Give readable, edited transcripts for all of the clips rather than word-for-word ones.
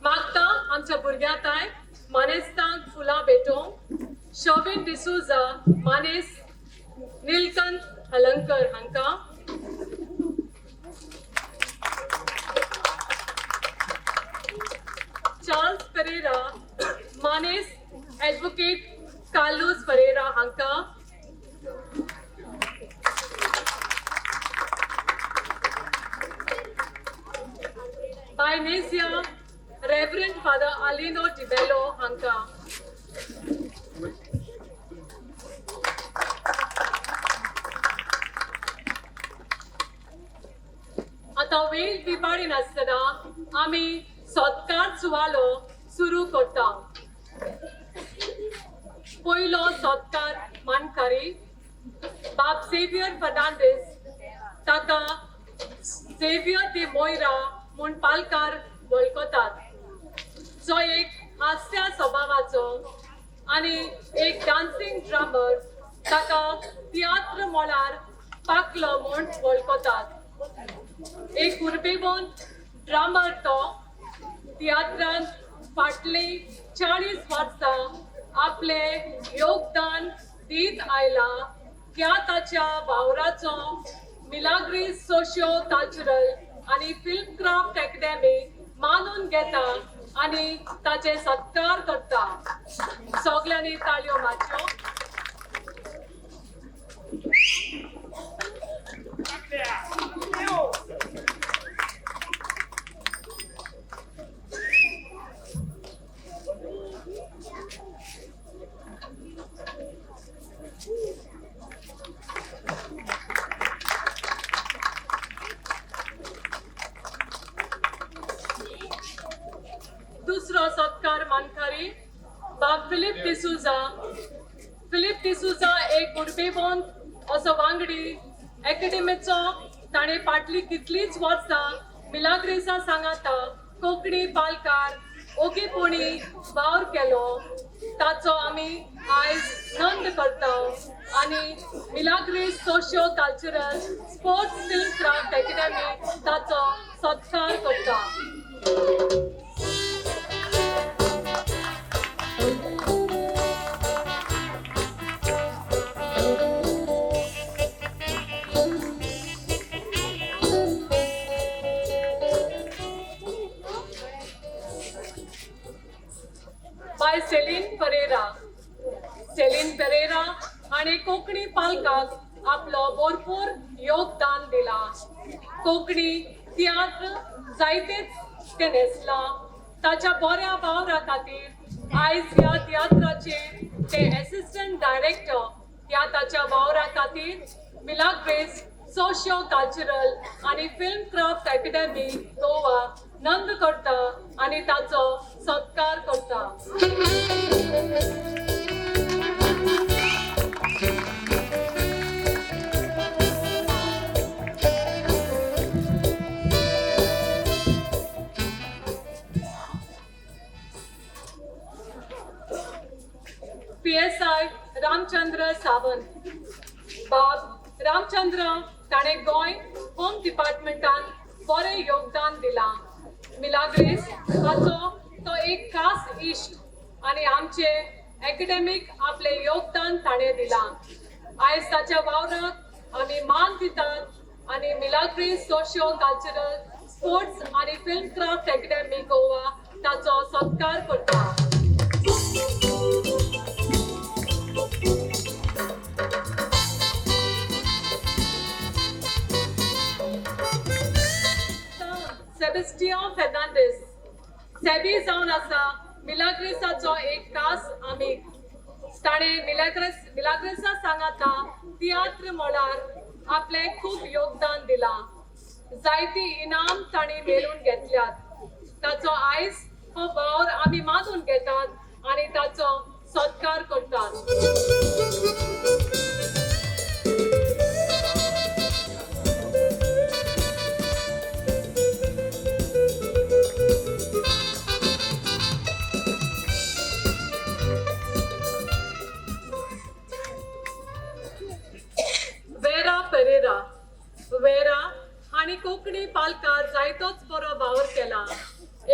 मागता आमच्या भुरग्यां ताय मानेस्तांक फुलां भेटोवंक शोविन डिसोजा, मानेस नीलकंठ हलंकर हांकां, चार्ल्स परेरा, मानेस एडवोकेट कार्लोस परेरा हांकां, बायनेसिया रेवरंड फादर आलिनो डिबेलो हांकां. आतां वेळ बिबाडी नासतना आमी सत्कार सुवालो सुरू करता. पयलो सत्कार मानकारी बाब सेवियर फर्नांडीस, ताका सेवियर दी मोयरा म्हूण पालकार वळखतात, जो एक हास्या स्वभावाचो आनी एक डान्सिंग ड्रामर, ताका तियात्र मळार पाकलो म्हूण वळखतात. एक उर्बेवंत ड्रामर तो तियात्रांत फाटलीं 40 वर्सां आपलें योगदान दीत आयला. ह्या ताच्या वावराचो मिलाग्रीस सोशियो कल्चरल आनी फिल्म क्राफ्ट अकॅडमी मानून घेता आनी ताचे सत्कार करता. सगल्यांनी ताळयो मारच्यो. दुसरो सत्कार मानकारी बाब फिलीप डिसोजा. फिलीप डिसोजा एक उर्बेवंत असो वांगडी एकेडमीचो. ताणें फाटलीं कितलींच वर्सां मिलाग्रेसा सांगाता कोंकणी पालकार ओगीपणी वावर केलो. ताचो आमी आयज नोंद करता आनी Milagres socio cultural sports film craft academy ताचो सत्कार करता. बाय सेलीन परेरा. सेलीन परेरा हाणें कोंकणी पालकाक आपलो भरपूर योगदान दिलां. कोंकणी तियात्र जायतेच ते न्हेसलां. ताच्या बऱ्या वावरा खातीर आयज ह्या तियात्राचे ते एसिस्टंट डायरेक्टर. ह्या ताच्या वावरा खातीर मिलाग्रेस सोशियो कल्चरल आनी film craft academy Goa Nanda करता आनी ताचो सत्कार करता. PSI Ramchandra Sawant. बाब रामचंद्र ताणें गोंय होम डिपार्टमेंटान बरें योगदान दिलां. मिलाग्रेस हाचो तो एक खास इश्ट आनी आमचे एकेडमीक आपलें योगदान ताणें दिलां. आयज ताच्या वावराक आमी मान दितात आनी मिलाग्रेस सोशियो कल्चरल स्पोर्ट्स आनी फिल्म क्राफ्ट अकॅडमी गोवा ताचो सत्कार करता. सेबेस्टियन फेर्नांडीस. सेबी जावन आसा मिलाग्रेसाचो एक खास आमीग. ताणें मिलाग्रेसा सांगाता तियात्र मळार आपलें खूब योगदान दिलां. जायती इनाम ताणें मेळून घेतल्यात. ताचो आयज हो वावर आमी मानून घेतात आनी ताचो सत्कार करतात. वेरा परेरा. वेरा हांणी कोंकणी पालक पालकार जायतोच बरो वावर केला.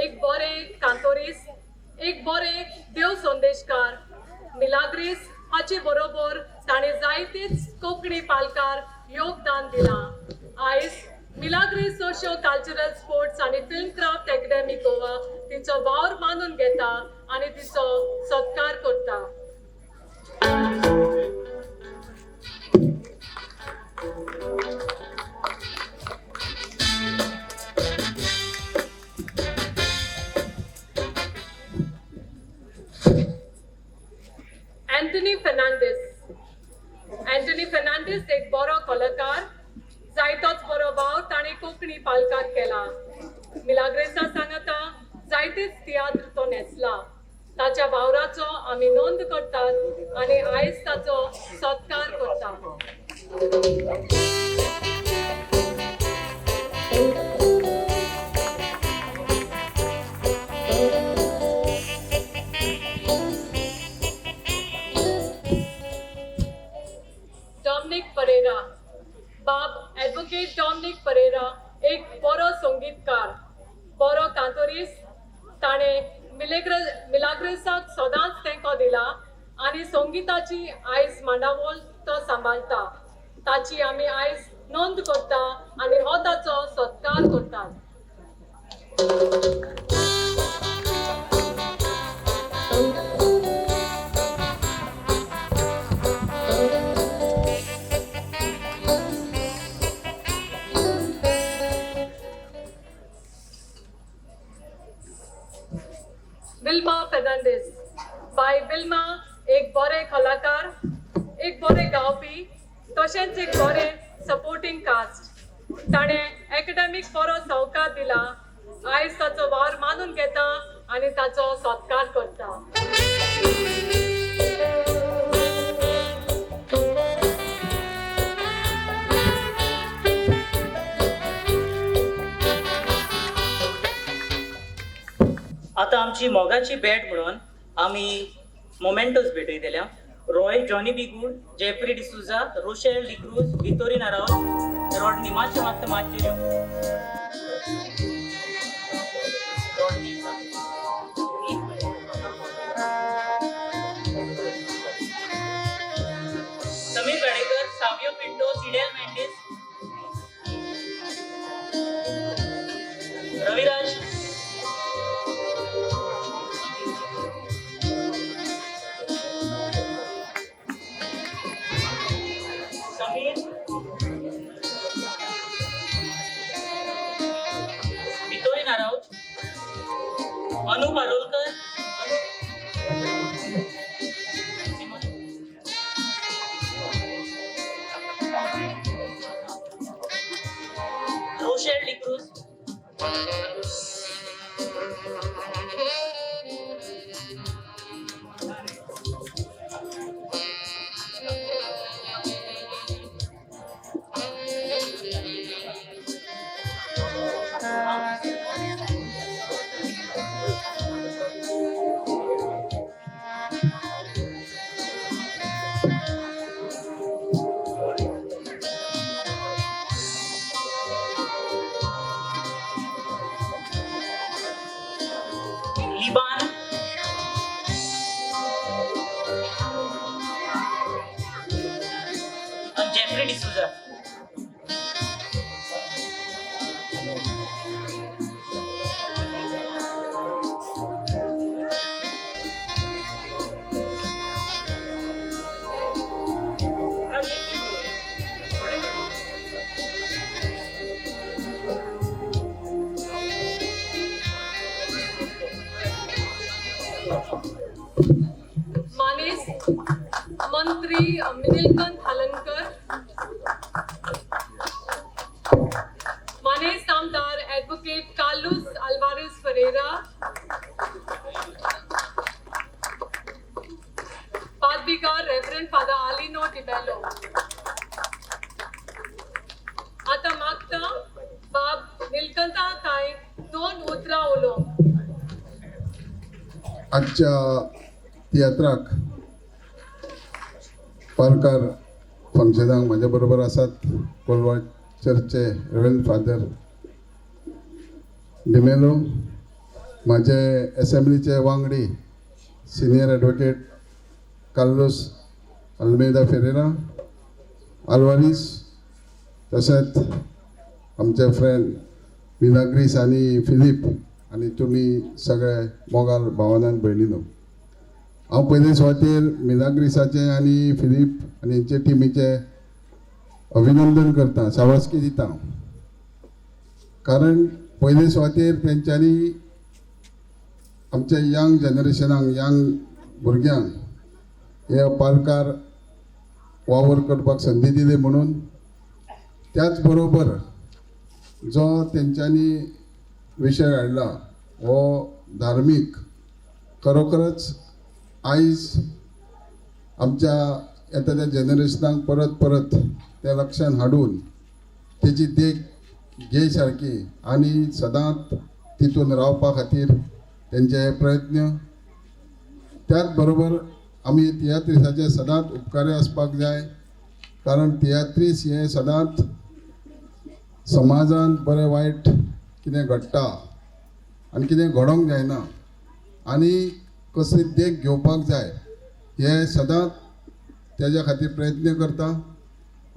एक बरे कांतोरीस, एक बरे देव संदेशकार. मिलाग्रीस हाचे बरोबर ताणें जायतेच कोंकणी पालकार योगदान दिलां. आयज मिलाग्रीस सोशियो कल्चरल स्पोर्ट्स आनी फिल्म क्राफ्ट अकॅडमी गोवा तिचो वावर मानून घेता आनी तिचो सत्कार करता. अँथनी फर्नांडीस. अँथनी फर्नांडीस एक बरो कलाकार. जायतोच बरो वावर ताणें कोंकणी पालकार केला. मिलाग्रेसा सांगाता जायतेच तियात्र तो न्हेसला. ताच्या वावराचो आमी नोंद करतात आनी आयज ताचो सत्कार करतात. डॉमनिक परेरा. बाब एडवोकेट डॉमनिक परेरा एक बरो संगीतकार, बरो कांतोरीस. ताणें मिलाग्रेसाक सदांच तेंको दिला आनी संगीताची आयज मांडावळ तो सांबाळटा. ताची आमी आयज नोंद करता आनी हो ताचो सत्कार करतात. विल्मा फर्नांडीस. बाय विल्मा एक बरे कलाकार, एक बरे गावपी, तशेंच एक बरे सपोर्टींग कास्ट. ताणें एकाडेमीक बरो सवकार दिला. आयज ताचो वावर मानून घेता आनी ताचो सत्कार करता. आतां आमची मोगाची भेट म्हणून आमी mementos भेटयतल्या. Roy Johnny B Good, Jeffrey D'Souza, Rochelle D'Cruz, Vitorin Araujo, Rodney. मातशें मागता मातशें Rodney. Sameer Gadekar, Savio Pinto, Sidel Mendis, Raviraj, Sameer, Vitorin Araujo, Anu Parolkar, Rochelle D'Cruz, Liban, Jeffrey D'Souza. मानेस मंत्री नीलकंठ हलनकर, मानेस आमदार एडवोकेट कार्लुस अल्वारेस फरेरा, पादविगार reverend father Alino Dibelo. आतां मागता बाब नीलकंठा कांय दोन उतरां उलोवंक. आजच्या तियात्राक पारकार फंक्शनाक म्हज्या बरोबर आसात कोलवाळ चर्चचे रेवरंड फादर डिमेलो, म्हाजे एसेंब्लीचे वांगडी सिनियर एडवोकेट कार्लोस अल्मेदा फेरेरा आल्वारीस, तशेंच आमचे फ्रेंड मिलाग्रीस आनी फिलीप आनी तुमी सगळे मोगाल भावान आनी भयणीनो, हांव पयले सुवातेर मिलाग्रिसाचें आनी फिलीप आनी हेंचे टिमीचें अभिनंदन करता, शाबासकी दिता, कारण पयले सुवातेर तेंच्यांनी आमच्या यंग जनरेशनाक, यंग भुरग्यांक हे पालकार वावर करपाक संदी दिली म्हणून. त्याच बरोबर जो तेंच्यांनी विशय हाडला हो धार्मीक, खरोखरच आयज आमच्या येता त्या जनरेशनाक परत परत तें लक्षान हाडून तेजी देख घे सारकी आनी सदांच तितून रावपा खातीर तेंचे हे प्रयत्न. त्याच बरोबर आमी तियात्रिसाचे सदांच उपकारी आसपाक जाय, कारण तियात्रीस हे सदांच समाजांत बरें वायट कितें घडटा आनी कितें घडोवंक जायना आनी कसली देख घेवपाक जाय हे सदांच तेज्या खातीर प्रयत्न करता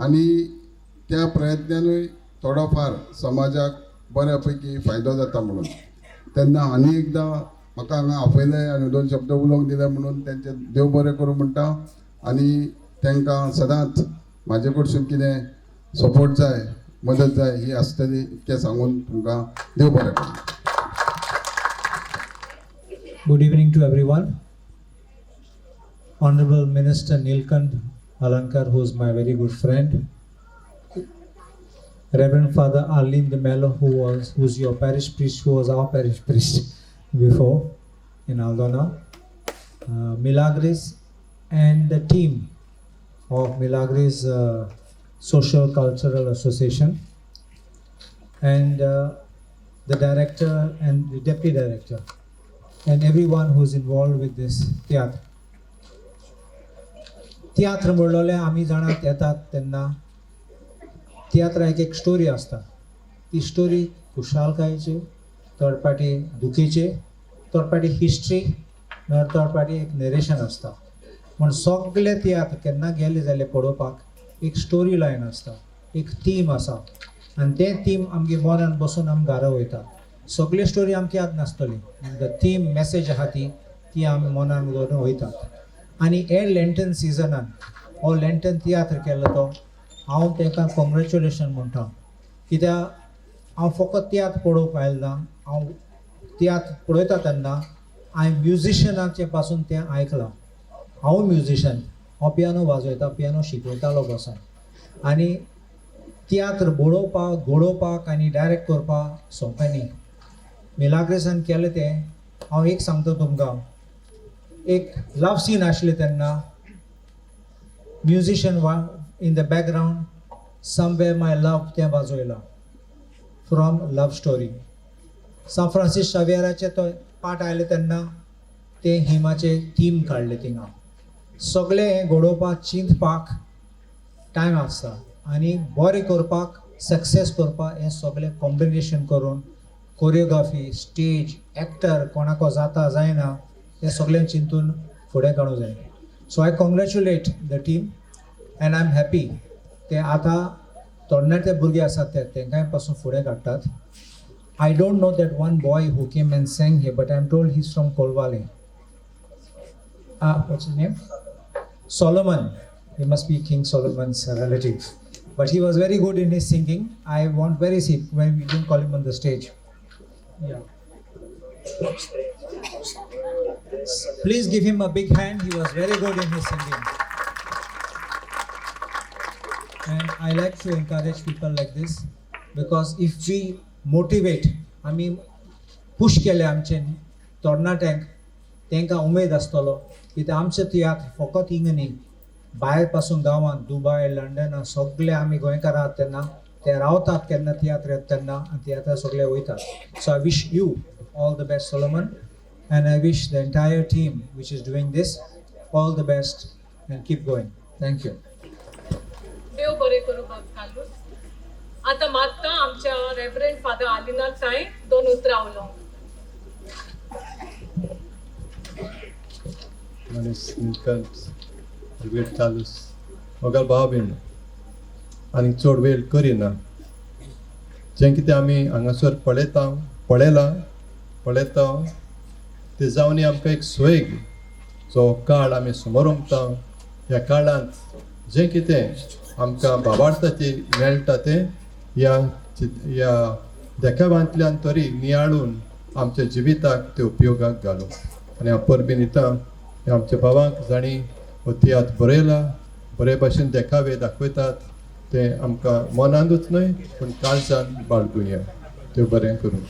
आनी त्या प्रयत्नानूय थोडो फार समाजाक बऱ्या पैकी फायदो जाता म्हणून. तेन्ना आनी एकदां म्हाका हांगा आपयलें आनी दोन शब्द उलोवंक दिले म्हणून तेंचें देव बरें करूं म्हणटा आनी तांकां सदांच म्हाजे कडसून कितें सपोर्ट जाय, मदत जाय ही आसतली इतकें सांगून तुमकां देव बरें करूं. Good evening to everyone. Honorable Minister Nilkanth Halarnkar, who is my very good friend, Reverend Father Arlene de Mello, who's your parish priest, who was our parish priest before in Aldona, Milagres, and the team of Milagres Social Cultural Association, and the director and the deputy director, and everyone who's involved with this तियात्र. तियात्र म्हणलोले आमी जाणात येतात तेन्ना तियात्राक एक story आसता. ती story खुशालकायेची, थोडे पाटी दुखीची, थोडे पाटी हिस्ट्री, म्हळ्यार थोडे पाटी एक नरेशन आसता. म्हण सगळे तियात्र केन्ना गेले जाल्यार पळोवपाक एक स्टोरी लायन आसता, एक थीम आसा आनी तें थीम आमगे मनान बसून आमी घरा वयता. सगळी स्टोरी आमकां याद नासतली, the theme message आहा ती ती आमी मनान दवरून वयतात. आनी हे लेंटन सिजनान हो लेंटन तियात्र केल्लो तो हांव तांकां कॉंग्रेच्युलेशन म्हणटा, कित्याक हांव फकत तियात्र पळोवंक आयलो ना. हांव तियात्र पळयता तेन्ना हांवें म्युजिशनाचे पासून तें आयकलां. हांव म्युजिशन, हांव पियानो वाजयता, पियानो शिकयतालो बसून. आनी तियात्र बरोवपाक, घडोवपाक आनी डायरेक्ट करपाक सोंपें न्ही. मिलाग्रेसान केलें तें हांव एक सांगता तुमकां, एक लव सीन आसलें तेन्ना म्युजिशन वा in the background "Somewhere My Love" तें वाजयलां फ्रॉम लव स्टोरी. सांत फ्रांसीस शावियराचे तो पार्ट आयले तेन्ना ते हिमाचे थीम काडले थिंगा. सगळें हें घडोवपाक, चिंतपाक टायम आसता आनी बरें करपाक, सक्सेस करपाक हें सगळें कॉम्बिनेशन करून कोरियोग्राफी, स्टेज, एक्टर कोणाको जाता जायना हें सगळें चिंतून फुडें काडूंक जाय. So I congratulate the team and I am happy ते आतां तरणाटे भुरगे आसात ते तांकांय पासून फुडें काडटात. I don't know that one boy who came and sang here, but I'm told he's from Colvale. What's his name? Solomon. He must be King Solomon's relative. But he was very good in his singing. I want very sick when we didn't call him on the stage. Yeah. Please give him a big hand. He was very good in his singing. And I like to encourage people like this because if we motivate, आमी push केले आमचे तरणाट्यांक, तांकां उमेद आसतलो कित्याक आमचे तियात्र फकत हिंगा न्ही, भायर पासून गांवांत, दुबाय, लंडना सगळे आमी गोंयकार आहात तेन्ना ते रावतात केन्ना तियात्र येता तेन्ना आनी तियात्रां सगळे वयतात. So I wish you all the best, Solomon, and I wish the entire team which is doing this all the best and keep going. Thank you. देव बरें करूं बाब कार्लूस. आतां मागता आमच्या रेवरंड फादर आलिनाथ साई दोन उतरां उलोवंक. मनीस निलकंठ अल्बेट कार्लूस मोगाळ भाव भयण, आनीक चड वेळ करिना. जें कितें आमी हांगासर पळयता, पळयलां, पळयता तें जावन आमकां एक सोयग जो काळ आमी समोर उमता. ह्या काळांत जें कितें आमकां बाबार्थाची मेळटा तें ह्या ह्या देखाव्यांतल्यान तरी नियाळून आमच्या जिविताक ते उपयोगाक घालूं. आनी हांव परबीं दिता ह्या आमच्या भावांक जांणी हो तियात्र बरयला, बरे भाशेन देखावे दाखयतात, ते आमकां मनांतूच न्हय पूण काळजान बाळगुया. त्यो बरें करूं.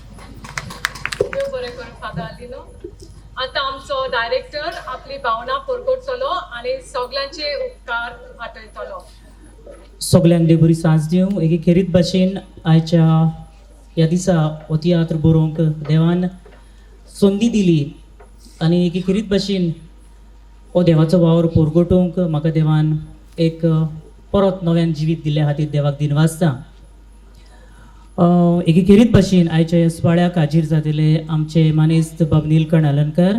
देव बरें करूं फादर आलिनो. आतां आमचो डायरेक्टर आपली भावना परगटतलो आनी सगल्यांचे उपकार आठयतलो. सगल्यांक देव बरी सांज दिवं. एके खेरीत भाशेन आयच्या ह्या दिसा हो तियात्र बरोवंक देवान संदी दिली आनी एके खेरीत भाशेन हो देवाचो वावर परगटोवंक म्हाका देवान एक परत नव्यान जिवीत दिल्ल्या खातीर देवाक दिनवासता. एके खेरीत भाशेन आयच्या ह्या सुवाळ्याक हाजीर जातिल्ले आमचे मानेस्त बाब निलकंठ आलनकर,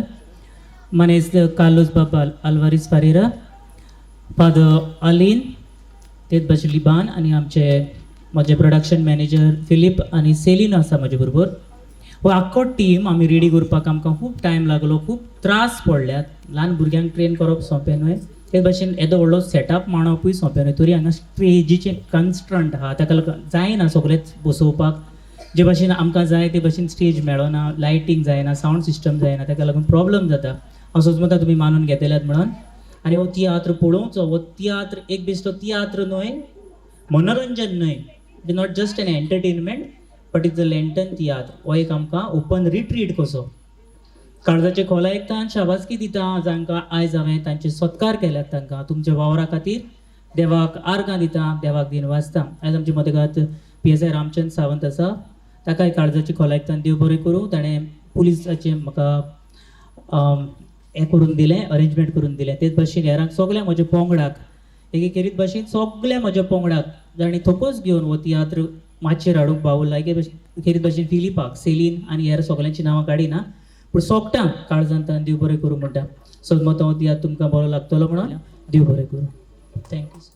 मानेस्त कार्लोस बाब आल्वारीस फारेरा, फादर अलीन, तेच भाशेन लिबान आनी आमचे म्हजे प्रोडक्शन मॅनेजर फिलीप आनी सेलीन आसा म्हजे बरोबर. हो आख्खो टीम आमी रेडी करपाक आमकां खूब टायम लागलो, खूब त्रास पडल्यात. ल्हान भुरग्यांक ट्रेन करप सोंपें न्हय, तेच भाशेन येदो व्हडलो सेटअप मांडपूय सोंपें न्हय. तरी हांगा स्टेजीचें कन्स्ट्रंट आहा, ताका लागून जायना सगळेंच बसोवपाक. जे भाशेन आमकां जाय ते भाशेन स्टेज मेळना, लायटींग जायना, सावंड सिस्टम जायना, ताका लागून प्रॉब्लम जाता. हांव सोजमता तुमी मानून घेतल्यात म्हणून. आनी हो तियात्र पळोवचो. हो तियात्र एक बेश्टो तियात्र न्हय, मनोरंजन न्हय, it is not just an entertainment but it's a Lenten तियात्र. हो एक आमकां ओपन रिट्रीट कसो. काळजाचे खोलायेंतल्यान शाबासकी दिता जांकां आयज हांवें तांचे सत्कार केल्यात, तांकां तुमच्या वावरा खातीर देवाक आर्गां दिता, देवाक दिनवासता. आयज आमचे मदगात PSI Ramchand Sawant आसा, ताकाय काळजाची खोलायेंतल्यान देव बरें करूं. ताणें पुलिसाचें म्हाका हें करून दिलें, अरेंजमेंट करून दिलें. तेच भाशेन हेरांक सगल्या म्हज्या पंगडाक, एके खेरीत भाशेन सगल्या म्हज्या पंगडाक जांणी थकोस घेवन हो तियात्र माचयेर हाडूंक पावला. एके भाशेन खेरीत भाशेन फिलिपाक, सेलीन आनी हेर सगल्यांचीं नांवां काडिना पूण सोगटांक काळजांतल्यान देव बरें करूं म्हणटा. सो मत हो तियात्र तुमकां बरो लागतलो म्हणून. देव बरें करूं. Thank you.